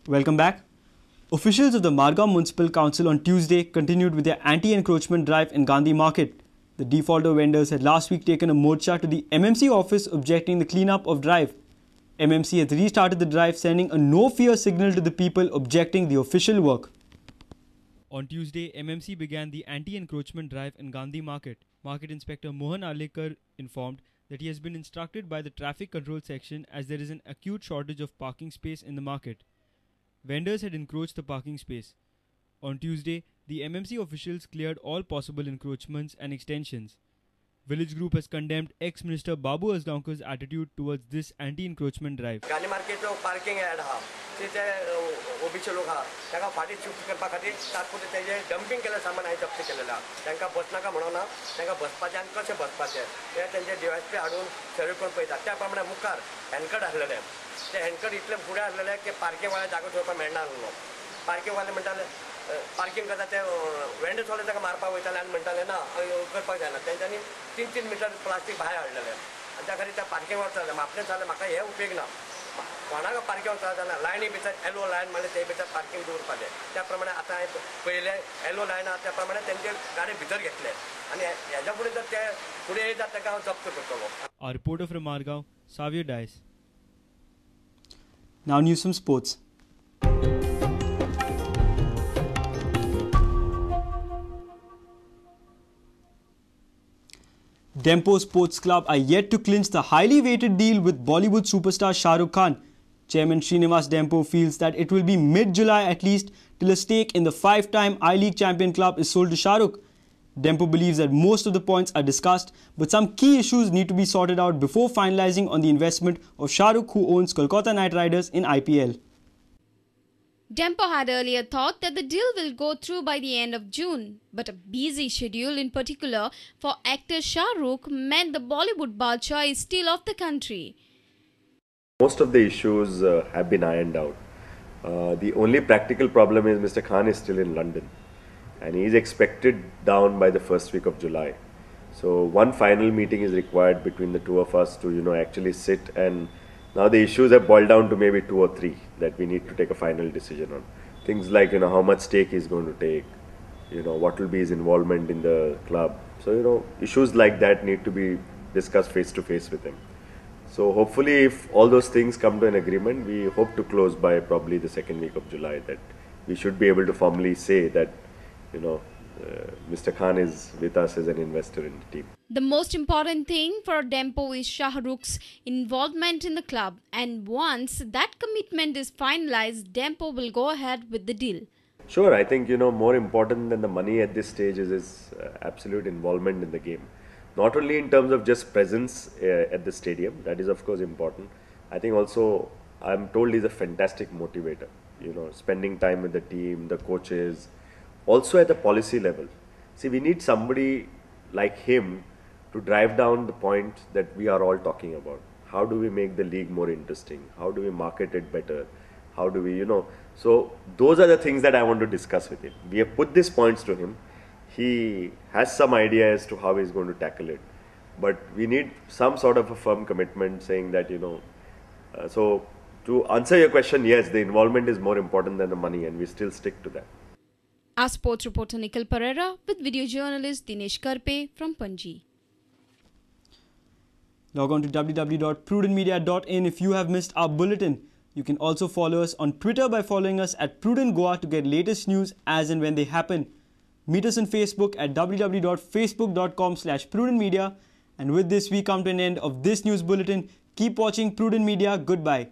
Welcome back. Officials of the Margao Municipal Council on Tuesday continued with their anti-encroachment drive in Gandhi Market. The defaulter vendors had last week taken a morcha to the MMC office objecting the cleanup of drive. MMC has restarted the drive, sending a no-fear signal to the people objecting the official work. On Tuesday, MMC began the anti-encroachment drive in Gandhi Market. Market Inspector Mohan Alekar informed that he has been instructed by the traffic control section as there is an acute shortage of parking space in the market. Vendors had encroached the parking space. On Tuesday, the MMC officials cleared all possible encroachments and extensions. Village Group has condemned ex-minister Babu Azgaonkar's attitude towards this anti-encroachment drive. Gandhi Market parking yard हा ते ओबीचे लोक हा तांकां फाटीं shift करपा खातीर तात्पुरतें तेजें dumping केल्लें सामान हांवें जप्त केलेलें आहा. तांकां बसनाका म्हणून ना, तांकां बसपाचें आनी कशें बसपाचें तें तेंचे डीवायएसपी हाडून सर्वे करून पळयता. त्या प्रमाणे मुखार हँडकट आसलेलें, ते हँडकट इतलें फुडें आसलेलें की पार्किंग वाले जागो दवरपाक मेळना आसलो. पार्किंग वाले म्हणटाले पार्किंग करता ते वेंडर्स वाले ताका मारपाक वयताले आनी म्हणटाले ना करपाक जायना. तेंच्यांनी 3-3 मिटर प्लास्टीक भायर हाडलेलें आनी त्या खातीर त्या पार्किंग वाले जालें म्हापशें जालें म्हाका हें उपेग ना, कोणाक पार्किंग वचपाक जायना. लायनी भितर येलो लायन म्हणल्यार ते भितर पार्किंग दवरपाचें. त्या प्रमाणे आतां हांवें पयलें येलो लायन आहा त्या प्रमाणे तेंचे गाडी भितर घेतले आनी हेज्या फुडें जर ते फुडें येयत जाल्यार ताका हांव जप्त करतलो. Our reporter from Margao, Savio Dias. Now news from sports. Dempo Sports Club are yet to clinch the highly weighted deal with Bollywood superstar Shah Rukh Khan. Chairman Srinivas Dempo feels that it will be mid-July at least till a stake in the 5-time I-League champion club is sold to Shah Rukh. Dempo believes that most of the points are discussed, but some key issues need to be sorted out before finalizing on the investment of Shah Rukh, who owns Kolkata Knight Riders in IPL. Dempo had earlier thought that the deal will go through by the end of June, but a busy schedule in particular for actor Shah Rukh meant the Bollywood Badshah is still off the country. Most of the issues have been ironed out. The only practical problem is Mr. Khan is still in London and he is expected down by the first week of July. So one final meeting is required between the two of us to, actually sit, and now the issues have boiled down to maybe 2 or 3 that we need to take a final decision on. Things like, how much stake he's going to take, what will be his involvement in the club. So, issues like that need to be discussed face to face with him. So hopefully if all those things come to an agreement, we hope to close by probably the second week of July, that we should be able to formally say that, Mr. Khan is with us as an investor in the team. The most important thing for Dempo is Shah Rukh's involvement in the club, and once that commitment is finalized, Dempo will go ahead with the deal. Sure, I think, more important than the money at this stage is his absolute involvement in the game. Not only in terms of just presence at the stadium, that is of course important. I think also, I'm told he's a fantastic motivator, spending time with the team, the coaches, also at the policy level. See, we need somebody like him to drive down the point that we are all talking about. How do we make the league more interesting? How do we market it better? How do we, So those are the things that I want to discuss with him. We have put these points to him. He has some idea as to how he's going to tackle it. But we need some sort of a firm commitment saying that, so to answer your question, yes, the involvement is more important than the money, and we still stick to that. Our sports reporter Nikhil Pereira with video journalist Dinesh Karpe from Panji. Log on to www.prudentmedia.in if you have missed our bulletin. You can also follow us on Twitter by following us at Prudent Goa to get latest news as and when they happen. Meet us on Facebook at www.facebook.com/prudentmedia. And with this, we come to an end of this news bulletin. Keep watching Prudent Media. Goodbye.